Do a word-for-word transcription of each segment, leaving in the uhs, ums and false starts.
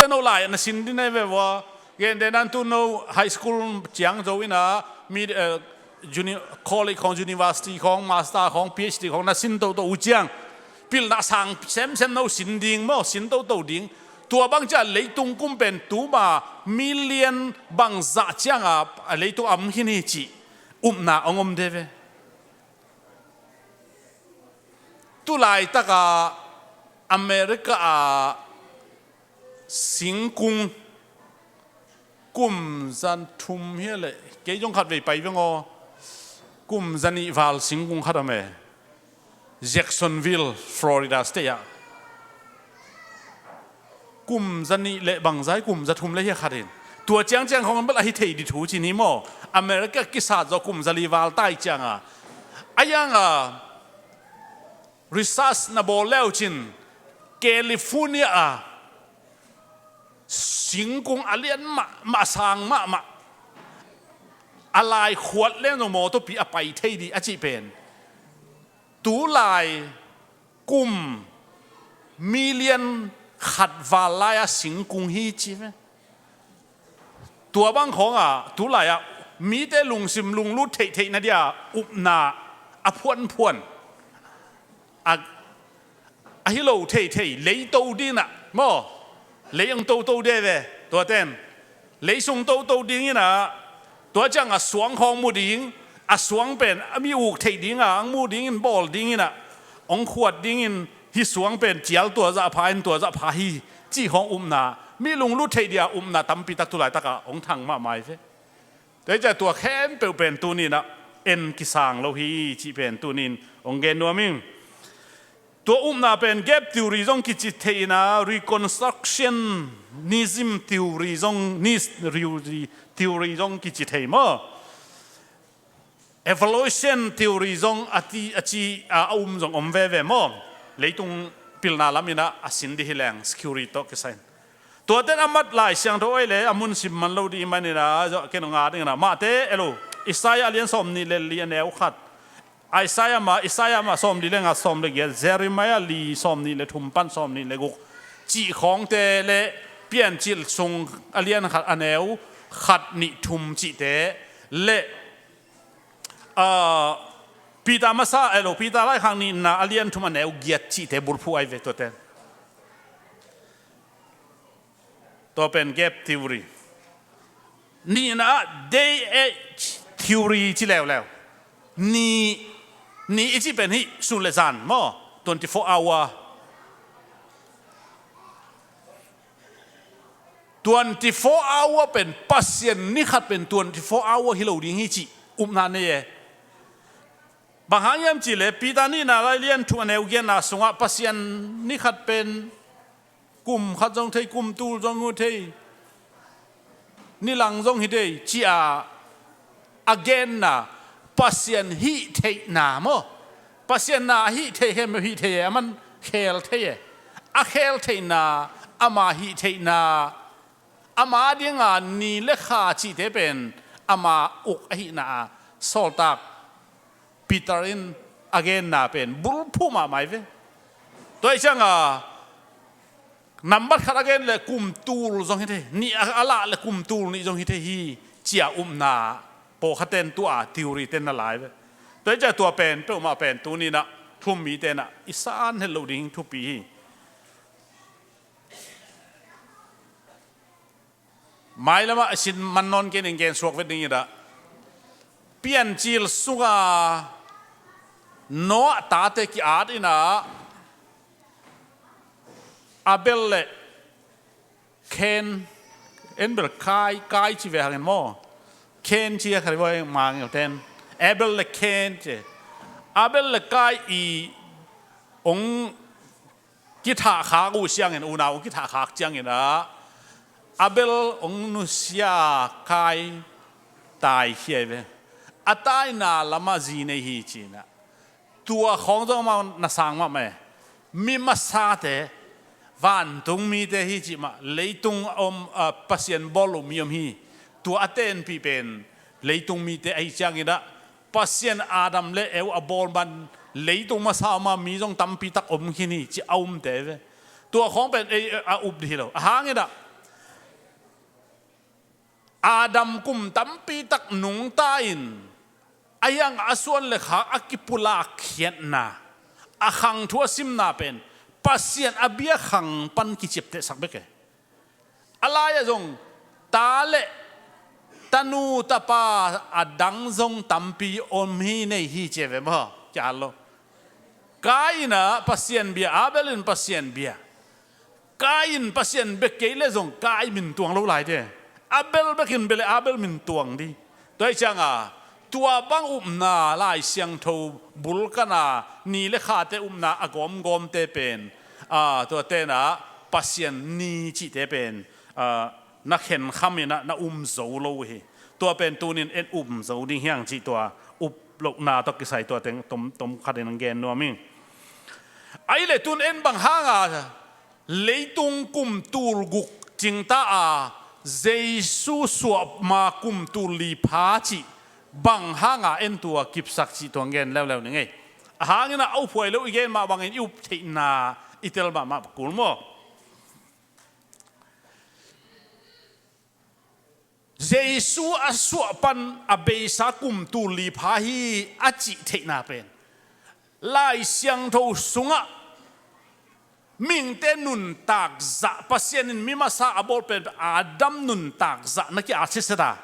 Te no lai na sin ding nai ve vua. Gen den an tu no high school ciang zo ina mi, eh, uni-, college khong, university khong, master khong, P H D khong na sin toto uh ciang, pilna sang semsem no sin ding maw, sin toto ding. Tua bang ciah leitung kum pen tuma million bangzah cianga a leitung am khin hi cih upna ong om de ve. Tulaitaka America a singkung Kum za thum hi leh, kei zong khat vei pai veng aw. Kum za nih val singkung khat om e, Jacksonville, Florida State ah. Kum za nih le bangzah, kum za thum le hi a khat in. Tua ciangciang khong bel ahi thei ding thu ci ni maw. America kisat zawh kum za li val tai cianga, a ianga research na bawl leu cin, California a singkung a lian mahmah, a sang mahmah, a lai khuat leng zong mawtawpi a pai thei ding a cih pen, tulai kum million khat val lai-a singkung hi ci ve. Tua bang khawngah tulai-ah mite lungsim lunglut theihtheihna dia upna a phuanphuan, a, ahi lo theithei, lei to dinginah maw, lei ang toto de ve, tua ten lei sung toto dinginah, tua ciangah suang khawng mu ding, a suang pen a mi uk theih dinga ang mu dingin bawl dinginah, ong khuat dingin hih suang pen cial tua zah pha in tua zah pha hi, cih khawng upna, mi lunglut theih dia upna tampi tak tulaitakah ong thang mahmah hi ve. Tua hi ciah tua khempeuh pen tuninah en kisang lo hi cih pen tunin ong gen nuam ing. Tua upna pen gap theory zong kici thei inah, reconstructionism theory zong, nis-, theory, theory zong kici thei maw. Evolution theory zong a ti, a ci, a, a um zong om veve maw. Leitung pilna lam inah a sin dih hi leng, security tawh kisai in. Tuaten a mat Lai Siangtho oi le a mun sim man lo dih i man inah, ken nga ding inah, mahte elo, Isaiah a lian sawm nih le li a neu khat. Isaiah mah, Isaiah mah sawm li le nga, sawm le giat, Jeremiah li sawm nih le thum pan sawm nih le guk cih khawngte le Piancil sung a lian khat a neu khat nih thum cihte le, ah, Peter masa, elo, Peter laikhak nihna a lian thum a neu giat cihte bulphuh ai ve tuaten. Tua pen gap theory. Nihna ah day age theory ci leuleu. Ni, ni i cih pen hih sun le zan maw, twenty-four hour. Twenty-four hour pen Pasian ni khat pen twenty-four hour hi lo ding hi cih upna nei e. Bang hang hiam cih leh Peter nihna lai lian thum a neu giatna sungah Pasian ni khat pen kum khat zong thei, kum tul zong hi thei, nilang zong hi thei, ci-a a genna, Pasian hih theihna maw. Pasian na a hih theih khempeuh hih thei e, a man khel thei e. A khel theihna, ama hih theihna, ama dinga ni le kha cihte pen ama uk ahihna a sawltak Peter in a genna pen bulphuh mahmah hi ve. Tua hi ciangah nambat khat a gen le kum tul zong hi thei, nih a, a lah le kum tul nih zong hi thei hi, ci-a upna pawlkhatten tua theory ten na lai ve. Tua hi ciah tua pen peuhmah pen tuninah thu-um mite inah i san het loh ding thupi hi. Mailamah a sin man nawn kenin gen suak vet ding inah, Piancil sunga Noah tate ki-at inah Abel le Cain, en bel Kai, Kai ci ve hangin maw. Cain ci a khari voi mangil ten. Abel le Cain ci. Abel le Kai i ong kithahkhak uh ciangin, unau ong kithahkhak ciangin ah Abel ong nusia Kai taikhia hi ve. A taina lamah zi nei hi cinah. Tua khawng zong amau na sang mahmah e. Mi masate, vantung mite hi cih mah, leitung a om, a, Pasian bawl loh mi om hi. Tua a tenpih pen leitung mite ahi ciangin ah Pasian Adam le Eve a bawl man leitung masa om a mi zong tampi tak om khin hi ci a umte ve. Tua khawng pen ei a up dih hi lo. A hangin ah Adam kum tampi tak nungta in a hiang a suan le khak a kipulak khiatna, a khang thu a simna pen Pasian a bia khang pan kiciaptehsak bek e. A lai-ah zong ta le tanu tapa a dang zong tampi om hi, nei hi ci ve maw? Kial lo. Kain in Pasian bia, Abel in Pasian bia. Kain Pasian bia kei le zong Kain min tuang lo lai te. Abel bekin bia leh Abel min tuang ding. Tua hi cianga tua bang upna Lai Siangtho bulkana ni le khate upna a gawmgawmte pen, a, tua tenah Pasian ni cihte pen, a, na khenkham inah na um zo lo uh hi. Tua pen tunin en um zo ding hiang cih tua uplohna tawh kisai tua teng tom, tom khatin gen nuam ing. Ahih leh tun en bang hanga leitung kum tul guk cingta a Jesu suah ma kum tul li pha cih bang hanga en tua kipsak cih tua gen leuleu ning ei. A hangin a uphuai lo i gen mah bangin i up theihna i tel mahmah kul maw? Jesu a suah pan a beisa kum tul li pha hi a cih theihna pen Lai Siangtho sungah mihingte nuntak zah, Pasian in mi masa a bawl pen Adam nuntak zah na ki-at sitset a,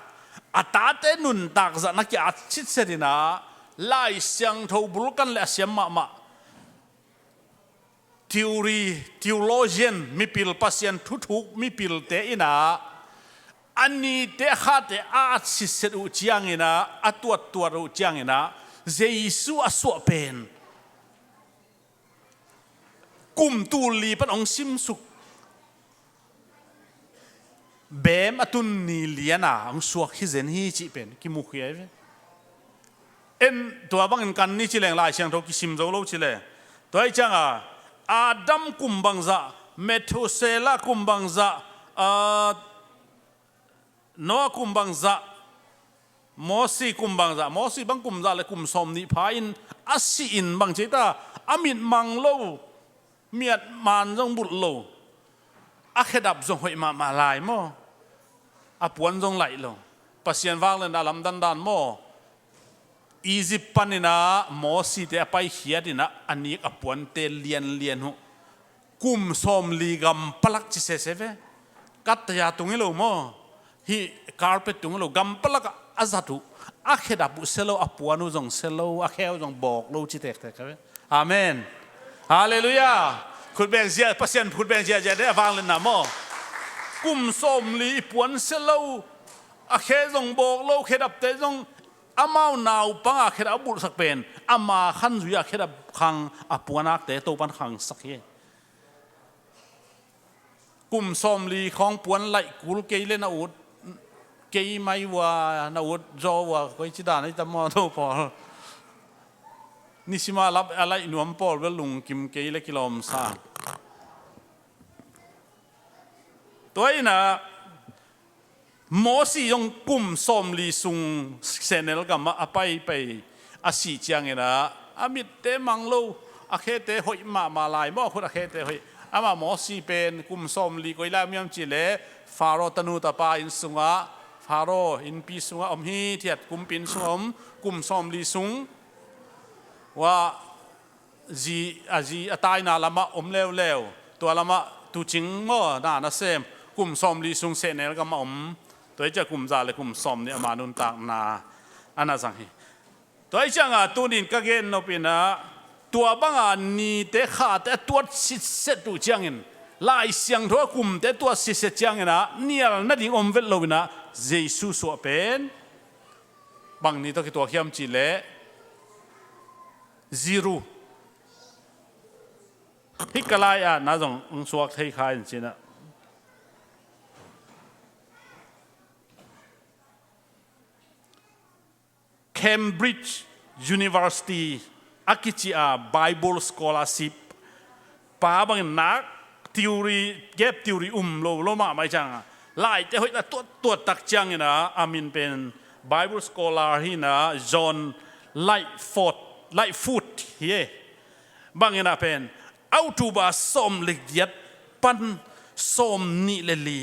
a tate nuntak zah na ki-at sitset inah Lai Siangtho bulkan le a siam mahmah theory, theologian, mipil, Pasian thuthuk mipilte inah a nite a khate a at sitset uh cianginah, a tuattuat uh cianginah Jesu a suah pen kum tul li pan hong simsuk, beem a tun ni liana hong suak hi zen hi cih pen kimukhia hi ve. En tua bangin kan ni ci leng Lai Siangtho kisim zo lo ci le. Tua hi cianga Adam kum bangzah, Methuselah kum bangzah, a, Noah kum bangzah, Mosi kum bangzah, Mosi bang kum zah le kum sawm nih pha in a sih in bang ci ta, a mit mang lo, miat man zong bulh lo, a khedap zong hoih mahmah lai maw? A puan zong laih lo. Pasian vang le na lamdandan maw? Egypt paninah Mosite a paikhiat inah a nik a puante lianlian uh. Kum sawmli gam palak ci sese ve. Kattaya tung hi lo maw? Hih carpet tung hi lo, gam palak a zat uh. A khedap uh sia lo, a puan uh zong sia lo, a khe uh zong bawk lo ci tektek ve. Amen. Halleluiah. Khutbeng zia, Pasian khutbeng ziazia de a vangliatna maw? Kum sawmli i puan sia lo, a khe zong bawk lo, khedapte zong amau naupanga khedap a bulhsak pen ama khan zui-a khedap khang a puanakte Topan khangsak hi. Kum sawmli khawng puan laih kul kei le na ut kei mai ua, na ut zaw ua, koi ci dan ahi tam maw, Topawl? Nisima lap a laih nuam pawl bel lungkim kei le kilawmsa. Tua inah Mosi zong kum sawmli sung sehnel gamah a paipai a sih cianginah a mitte mang lo, a khete hoih mahmah lai maw, a khut a khete hoih. Amah Mosi pen kum sawmli koi lai om hiam cihleh Faro tanu tapa inn sungah, Faro innpi sungah om hithiat, kumpi inn sungah om, kum sawmli sung uah zi, a zi a taina lamah om leuleu, tua lamah tuucing maw na na sem, kum sawmli sung sehnel gamah om. Tua hi ciah kum za le kum sawmnih ama nuntakna a na zang hi. Tua hi cianga tunin ka gen nopinah tua banga nite khate a tuat sitset uh ciangin, Lai Siangtho a kumte tuat sitset cianginah nial nading om vet loinah Jesu suah pen bang ni tawh kituak hiam cihleh zero. Hih ka lai-ah na zong hong suak thei kha in cinah Cambridge University a kici a Bible scholarship pa bangin nak theory, gap theory um lo lo mahmah hi cianga laite hoih a tuat tuat tak ciangina a min pen Bible scholar hina John Lightfoot, Lightfoot hi e. Bangina pen October sawm le giat pan sawm nih le li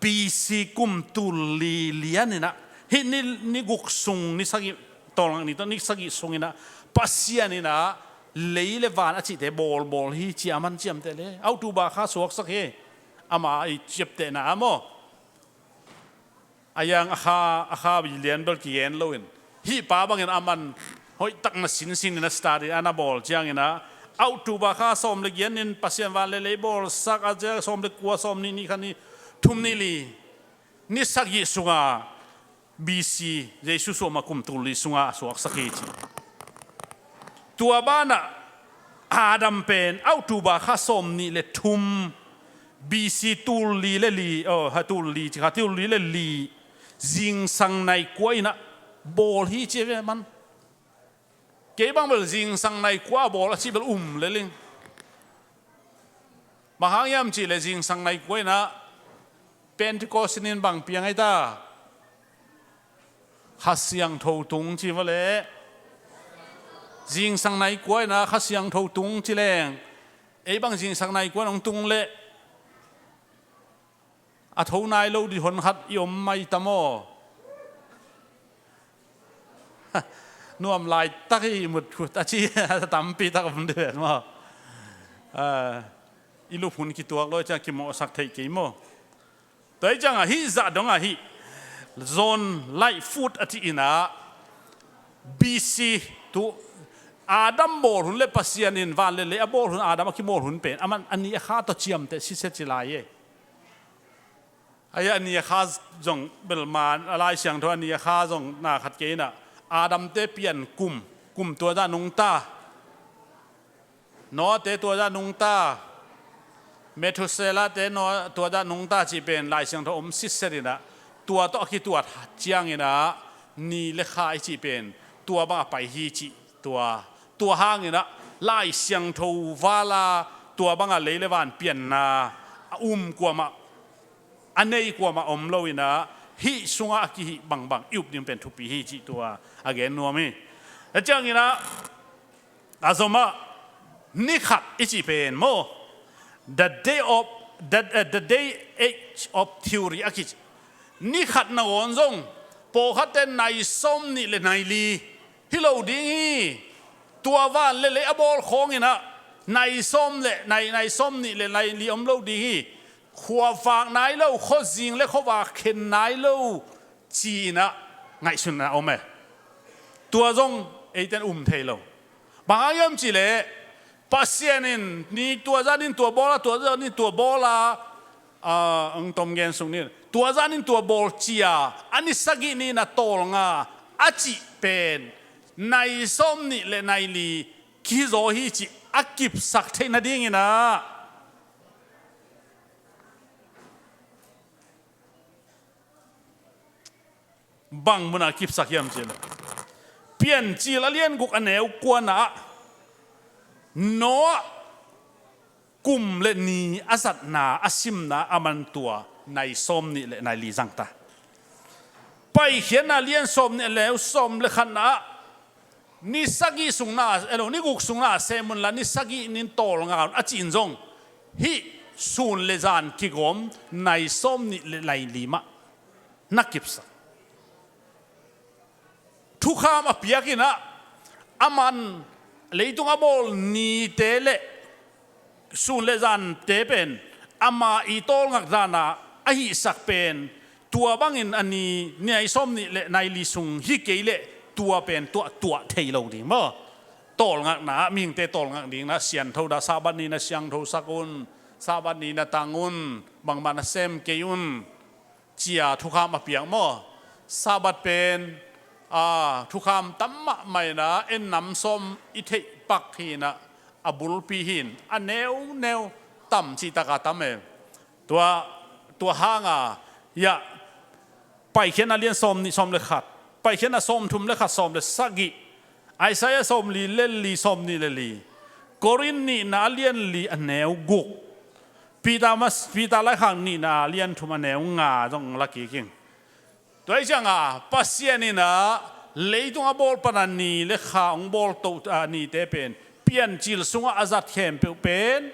B C kum tul li lianina hih ni, ni guk sung ni sagih tawlngak ni tawh ni sagih sungina Pasian ina lei le van a cihte bawlbawl hi cia man ciamteh le October kha suaksak hi. Ama i ciaptehna a maw? A yang a kha, a kha lian bel kigen loin hih pa bangin a man hoih tak na sinsin in a start in a na bawl ciangina October kha sawm le giat in Pasian van le lei bawlsak a ciang sawm le kua sawm nih nih kha ni thum nih li ni sagih sunga B C, Jesu suahmah kum tul li sunga a suaksak hi ci. Tua banah Adam pen October kha sawm nih le thum B C tul li le li, oh, ha tul li ci kha, tul li le li, zingsang nai kua inah bawl hi ci ve man. Kei bang bel zingsang nai kua bawl a cih bel um le ling. Bang hang hiam cih le zingsang nai kua inah Pentecost in bang piang ai ta? Kha Siangtho tung ci va leh. Zingsang nai kua inah Kha Siangtho tung ci leng. Ei bang zingsang nai kua in hong tung leh a tho nai lo dih hon khat i om mai ta maw? Nuam laitak hi mut khut a ci, tampi tak om dih vet maw? Ah, i lup hun kituak lo ciang kimawhsak theih kei maw? Tua hi ciangah hih zah dongah hih John Lightfoot a cih inah B C tu Adam bawl hun le Pasian in van le lei a bawl hun, Adam a kibawl hun pen a man a ni a kha tawh ciamteh sitset ci lai e. Ahi a ni a kha zong belma a Lai Siangtho a ni a kha zong na khat kei inah Adam-te pian kum, kum tua zah nungta, Noah-te tua zah nungta, Methuselah-te Noah tua zah nungta cih pen Lai Siangtho om sitset inah tua tawh a kituat ciang inah ni le kha i cih pen tua bangah pai hi cih tua. Tua hang inah Lai Siangtho vala tua bangah lei le van pianna a um kuamah, a nei kuamah om lo inah hih sungah a kihih bangbang i up ding pen thupi hi cih tua a gen nuam hi. A ciang inah a zomah ni khat i cih pen maw, the day of, the, uh, the day age of theory a kici. Ni khat nangawn zong pawlkhatte nai sawm nih le nai li hi lo ding hi. Tua van le lei a bawl khawng inah nai sawm le nai, nai sawm nih le nai li om lo ding hi. Khuavak nai lo, khuazing le khuavak khen nai lo ci inah ngaihsun a om e. Tua zong eiten um thei lo. Bang hang hiam cih leh Pasian in ni tua zah nin tua bawl a, tua zah nin tua bawl a, ah, ang tom gen sung nin tua zah nin tua bawl cia a ni sagih ni inah tawlnga a cih pen nai sawm nih le nai li kizaw hi cih a kipsak theih nading inah bang munah kipsak hiam cih leh Piancil a lian guk a neu kuana ah Noah kum le ni a zatna a simna a man tua nai sawm nih le nai li zangta. Paikhiatna lian sawm nih a neu sawm le khatna ah ni sagih sungna, elo, ni guk sungna a sem unla ni sagih nin tawlnga un a cin zong hih sun le zan kigawm nai sawm nih le nai li mah na kipsak. Thukham a piak inah a man leitung a bawl nite le sun le zante pen ama i tawlngak dana a hihsak pen tua bangin a ni nai sawm nih le nai li sung hi kei leh tua pen tuahtuah thei lo ding maw? Tawlngakna ah mihingte tawlngak dingna siantho dah, Sabbath ni na siangthosak un, Sabbath ni na tang un, bangmah na sem kei un cia thukham a piak maw? Sabbath pen, a, thukham tam mahmah inah en nam sawm i theih pak hi inah a bulpi hi in a neuneu tam cih taka tam e. Tua, tua hanga, ya, Paikhiatna lian sawm nih sawm le khat, Paikhiatna sawm thum le khat sawm le sagih, Isaiah sawm li le li sawm nih le li, Korin nihna a lian li a neu guk, Peter mas, Peter laikhak nihna a lian thum a neu nga zong la kik ing. Tua hi cianga Pasian inah leitung a bawl pana ni le kha hong bawl to, a, nite pen Piancil sungah a zat khempeuh pen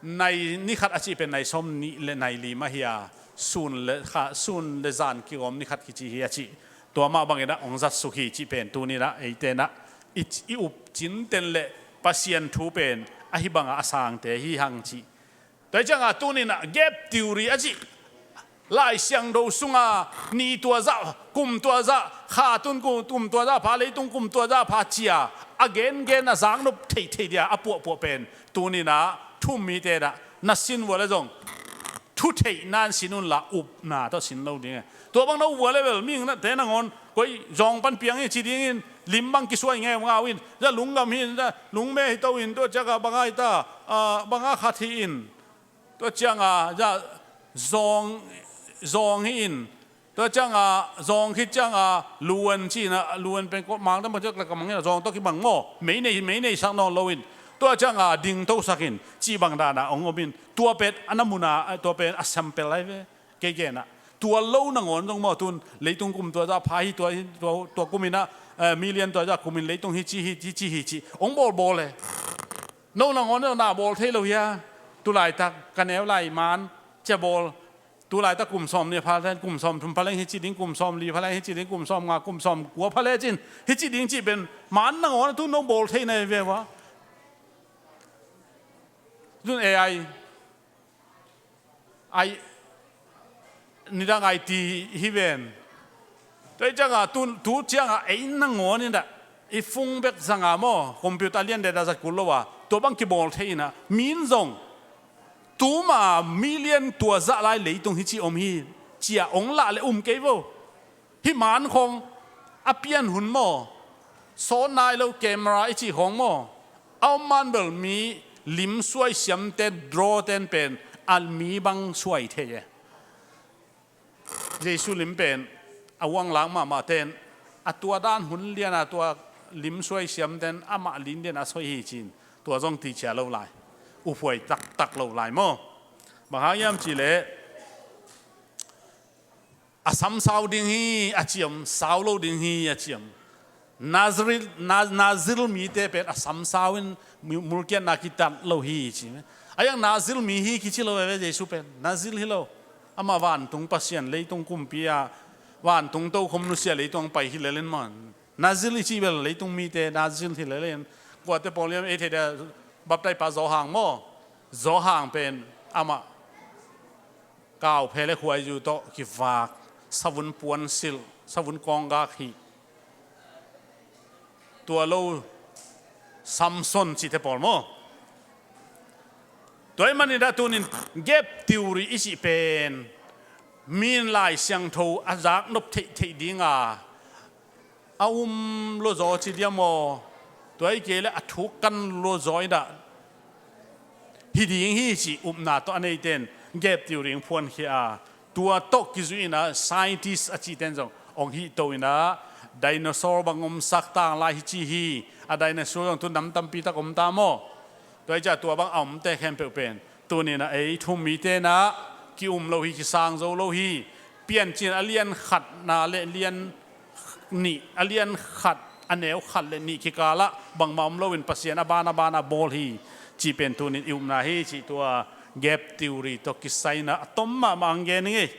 nai ni khat a cih pen nai sawm nih le nai li mah hi a, sun le kha, sun le zan kigawm ni khat kici hi a cih. Tua mah bangin ah hong zatsuk hi cih pen tuni inah eite inah i, i up cinten le Pasian thu pen ahi banga a sangte hi hang cih. Tua hi cianga tuni inah gap theory a cih Lai Siangtho sunga ni tua zah, kum tua zah, kha tun kum, kum tua zah pha, leitung kum tua zah pha cia a gengen a zaknop theihtheih dia a puahpuah pen tuni inah thu-um mite inah na sin vua le zong Thu theihna in sin unla upna tawh sin lo ding e. Tua bang na up uh a leh bel mihingte nangawn koi zawng pan piang hi ci dingin lim bang kisuai ngeungau in, za lunggam hi in, za lungme hi to in, tua ciangah banga hi ta, ah, banga khat hi in, tua ciangah za zawng, zawng hi in, tua ciangah zawng khit ciangah luan ci in, luan pen kawh mang dam ciak le ka mang in, zawng tawh kibang maw, mei nei, mei neisak nawn lo in, tua ciangah dingtosak in, cih bang dana hong om in, tua pen a na muna, tua pen a sample lai ve. Kei genah tua lo nangawn zong maw, tun leitung kum tua zah pha hi, tua, tua, tua kum inah, eh, million tua zah kum in leitung hi ci hi, hi ci hi ci hong bawlbawl e. No nangawn na bawl thei lo hia? Tulaitak ka neu lai man cia bawl. Tulaitak kum sawm nih pha leng, kum sawm thum pha leng hi ci ding, kum sawm li pha leng hi ci ding, kum sawm nga, kum sawm kua pha lecin hi ci ding cih pen man nangawn a tun no bawl thei na hi ve ua. Tun A I ai nidang ai ti hi ven. Tua hi ciangah tu, tu ciangah ei nangawn inah i phone bek zanga maw, computer lian deda zat kul lo a, tua bang kibawl thei inah min zong tuma million tua zah lai leitung hi ci om hi cia ong lah le um kei vo. Hih man khong a pian hun maw, sawt nai lo camera i cih khong maw, a om man bel mi lim suai siamte, draw ten pen a mi bang suai thei e. Jesu lim pen a uang lak mahmah ten a tua dan hun liana tua lim suai siamten amah lin liana a soi hi cin, tua zong ticia lo lai, uphuai taktak lo lai maw. Bang hang hiam cihleh a sam sau ding hi a ciam, sau lo ding hi a ciam. Nazir, Na-, Nazir mite pen a sam sau in mu-, mulkiatna kitat lo hi ci. A iang Nazir mi hi kici lo veve Jesu pen. Nazir hi lo. Amah vantung Pasian, leitung kumpi a vantung tokhom nusia leitung pai hi lelin man. Nazir i cih bel leitung mite Nazir hi lelin. Kuate pawl liam ei thei dia baptai pa Zawhang maw. Zawhang pen amah kauphe le khuaizu tawh kivak, savun puan silh, savun kawnggak hi. Tua lo Samson cihte pawl maw. Tua ih manin dah tunin gap theory i cih pen min Lai Siangtho a zaknop theihtheih dinga a um luazaw ci diam aw? Tua hi kei le a thuk kan luazaw inah hi ding hi cih upna tawh a neiten gap theory hong phuankhia a, tua tawh kizuih inah scientist a cihten zong hong hihto inah dinosaur bang omsak tanglai hi ci hi. A dinosaur zong tu nam tampi tak om ta maw? Tua hi ciah tua bang a omte khempeuh pen tuninah ei thu mite inah ki-um lo hi, kisang zo lo hi. Piancil a lian khatna le lian nih, a lian khat, a neu khat le nih kikalah bangmah om loin Pasian a ban a ban a bawl hi cih pen tunin i upna hi cih tua gap theory tawh kisai inah a tom mahmah ang gen ing ei.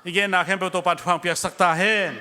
I genna khempeuh Topan thupha piaksak ta hen.